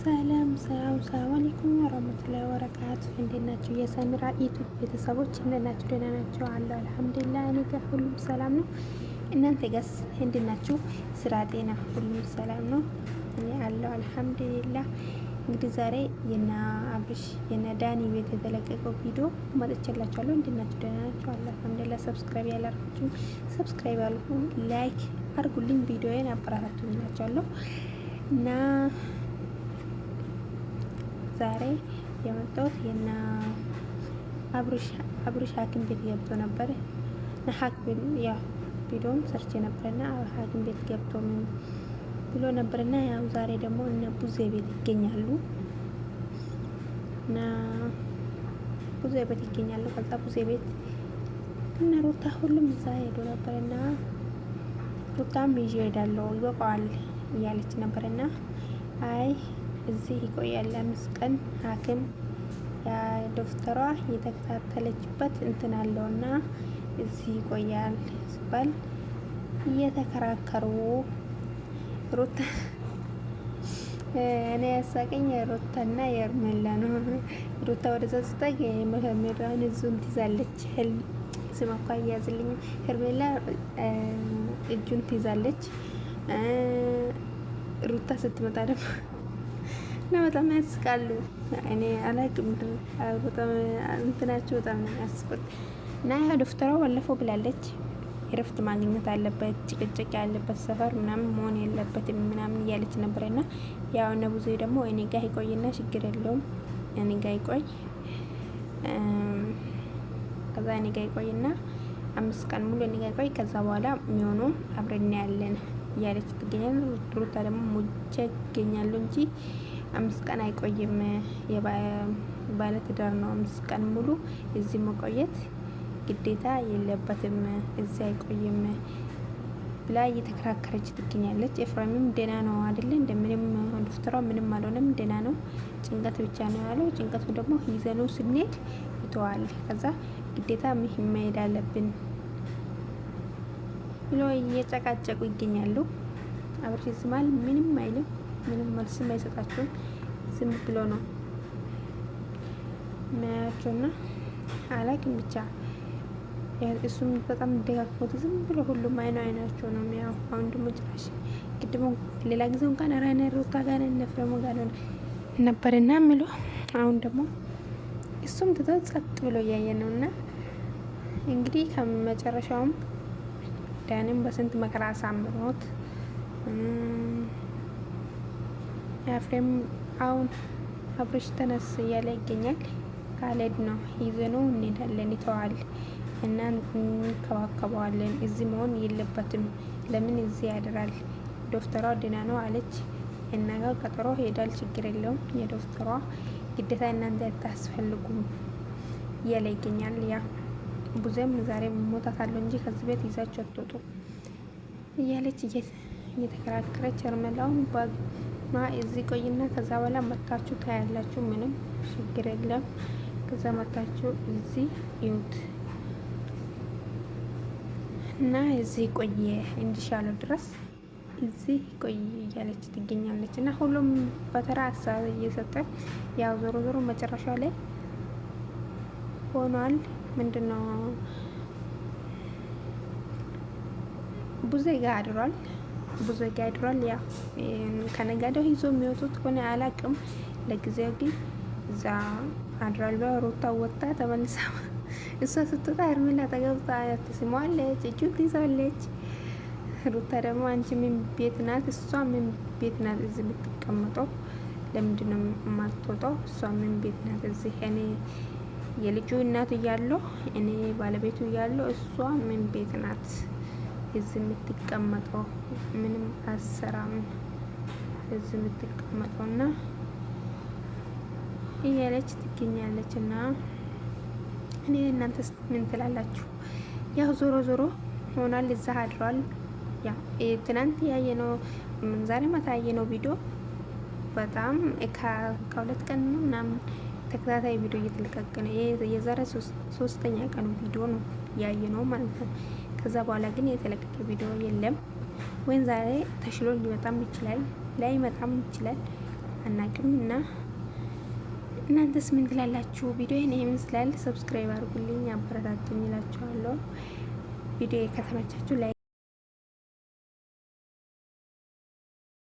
ሰላም ሰላም ሰላም አለይኩም ወራህመቱላሂ ወበረካቱ። እንዴት ናችሁ? የሰሚራ ዩቲዩብ ቤተሰቦች እንዴት ናችሁ? ደህና ናችሁ? አለሁ አልሐምዱሊላህ። እኔ ጋር ሁሉም ሰላም ነው። እናንተ ጋርስ እንዴት ናችሁ? ስራ፣ ጤና ሁሉም ሰላም ነው? እኔ አለሁ አልሐምዱሊላህ። እንግዲህ ዛሬ የና አብርሽ የና ዳኒ ቤት የተለቀቀው ቪዲዮ መጥቼላችኋለሁ። እንዴት ናችሁ? ደህና ናችሁ? አለሁ አልሐምዱሊላህ። Subscribe ያላደረጋችሁ subscribe አድርጉ፣ like አድርጉልኝ፣ ቪዲዮዬን አበረታቱኝ እላችኋለሁ እና ዛሬ የመጣሁት የና አብርሽ ሐኪም ቤት ገብቶ ነበር። ሐኪም ያው ቪዲዮም ሰርቼ ነበርና ሐኪም ቤት ገብቶ ምን ብሎ ነበርና ያው ዛሬ ደግሞ እነ ቡዜ ቤት ይገኛሉ እና ቡዜ ቤት ይገኛሉ። ከዛ ቡዜ ቤት እነ ሩታ ሁሉም እዛ ሄዶ ነበርና ሩታም ይዤ እሄዳለሁ ይበቃዋል እያለች ነበርና አይ እዚህ ይቆያል። 5 ቀን ሐኪም ዶክተሯ የተከታተለችበት እንትን አለውና እዚህ ይቆያል ሲባል እየተከራከሩ ሩታ እኔ ያሳቀኝ የሩታና የሄርሜላ ነው። ሩታ ወደዛ ስታይ ሄርሜላን እዙን ትይዛለች። ስሟ እኮ አያዝልኝም። ሄርሜላ እጁን ትይዛለች። ሩታ ስትመጣ ደግሞ እና በጣም ያስቃሉ። እኔ አላቅም በጣም እንትናቸው በጣም ነው ያስቁት። እና ያ ዶክተሯ ባለፈው ብላለች እረፍት ማግኘት አለበት፣ ጭቅጭቅ ያለበት ሰፈር ምናምን መሆን የለበትም ምናምን እያለች ነበረና ያው እነ ብዙ ደግሞ እኔ ጋ ይቆይና ችግር የለውም እኔ ጋ ይቆይ፣ ከዛ እኔ ጋ ይቆይና 5 ቀን ሙሉ እኔ ጋ ይቆይ፣ ከዛ በኋላ የሚሆኑ አብረን ያለን እያለች ትገኛለች። ሩታ ደግሞ ሙጀ ይገኛሉ እንጂ 5 ቀን አይቆይም። ባለትዳር ነው። 5 ቀን ሙሉ እዚህ መቆየት ግዴታ የለበትም። እዚህ አይቆይም ብላ እየተከራከረች ትገኛለች። ኤፍሬምም ደህና ነው አይደለ? እንደምንም ዶክተሯ ምንም አልሆነም፣ ደህና ነው፣ ጭንቀት ብቻ ነው ያለው። ጭንቀቱ ደግሞ ይዘነው ስንሄድ ይተዋል። ከዛ ግዴታ መሄድ አለብን ብሎ እየጨቃጨቁ ይገኛሉ። አብርሽ ዝማል ምንም አይልም። ምንም መልስም አይሰጣቸውም። ዝም ብሎ ነው የሚያያቸውና አላቅም ብቻ እሱም በጣም ደጋግሞት ዝም ብሎ ሁሉም አይኑ አይናቸው ነው የሚያው። አሁን ደግሞ ጭራሽ ቅድሞ ሌላ ጊዜ እንኳን ራነ ሩታ ጋር ነፍረሙ ጋር ነበርና የሚሉ አሁን ደግሞ እሱም ትቶ ጸጥ ብሎ እያየ ነው። እና እንግዲህ ከመጨረሻውም ዳኒም በስንት መከራ አሳምሮት ኤፍሬም አሁን አብርሽ ተነስ እያለ ይገኛል። ካሌድ ነው ይዘነው እንሄዳለን፣ ይተዋል እና እንከባከበዋለን። እዚህ መሆን የለበትም። ለምን እዚህ ያድራል? ዶክተሯ ድና ነው አለች እና ጋር ቀጠሮ ሄዳል። ችግር የለውም የዶክተሯ ግዴታ እናንተ አታስፈልጉም እያለ ይገኛል። ያ ቡዜም ዛሬ ሞታታለሁ እንጂ ከዚህ ቤት ይዛችሁ አትወጡ እያለች እየተከራከረች ሄርሜላውን ማ እዚህ ቆይና ከዛ በኋላ መታችሁ ታያላችሁ። ምንም ችግር የለም። ከዛ መታችሁ እዚህ ይዩት እና እዚህ ቆየ እንዲሻለው ድረስ እዚህ ቆይ እያለች ትገኛለች። እና ሁሉም በተራ ሀሳብ እየሰጠ ያው ዞሮ ዞሮ መጨረሻ ላይ ሆኗል። ምንድን ነው ቡዜ ጋ አድሯል። ብዙ ያድሯል። ያ ከነጋዴው ይዞ የሚወጡት ከሆነ አላቅም። ለጊዜው ግን እዛ አድሯል። በሩታ ወጣ ተመልሳ እሷ ስትወጣ ሄርሜላ ተገብታ ትስመዋለች፣ እጁን ትይዛለች። ሩታ ደግሞ አንቺ ምን ቤት ናት? እሷ ምን ቤት ናት እዚህ የምትቀመጠው? ለምንድን ነው የማትወጣው? እሷ ምን ቤት ናት እዚህ? እኔ የልጁ እናት እያለሁ እኔ ባለቤቱ እያለሁ እሷ ምን ቤት ናት እዚህ የምትቀመጠው? ምንም አሰራም እዚህ የምትቀመጠውና እያለች ትገኛለች። እና እኔ እናንተ ምን ትላላችሁ? ያው ዞሮ ዞሮ ሆኗል። እዛ አድሯል። ያ ትናንት ያየነው ዛሬ ማታ ያየነው ቪዲዮ በጣም ከ2 ቀን ምናምን ተከታታይ ቪዲዮ እየተለቀቀ ነው። የዛሬ ሶስተኛ ቀኑ ቪዲዮ ነው ያየነው ማለት ነው። ከዛ በኋላ ግን የተለቀቀ ቪዲዮ የለም። ወይም ዛሬ ተሽሎ ሊመጣም ይችላል፣ ላይመጣም ይችላል። አናቅም። እና እናንተስ ምን ትላላችሁ? ቪዲዮ ይህን ይመስላል። Subscribe አድርጉልኝ፣ አበረታቱኝ እላችኋለሁ። ቪዲዮ ከተመቻችሁ like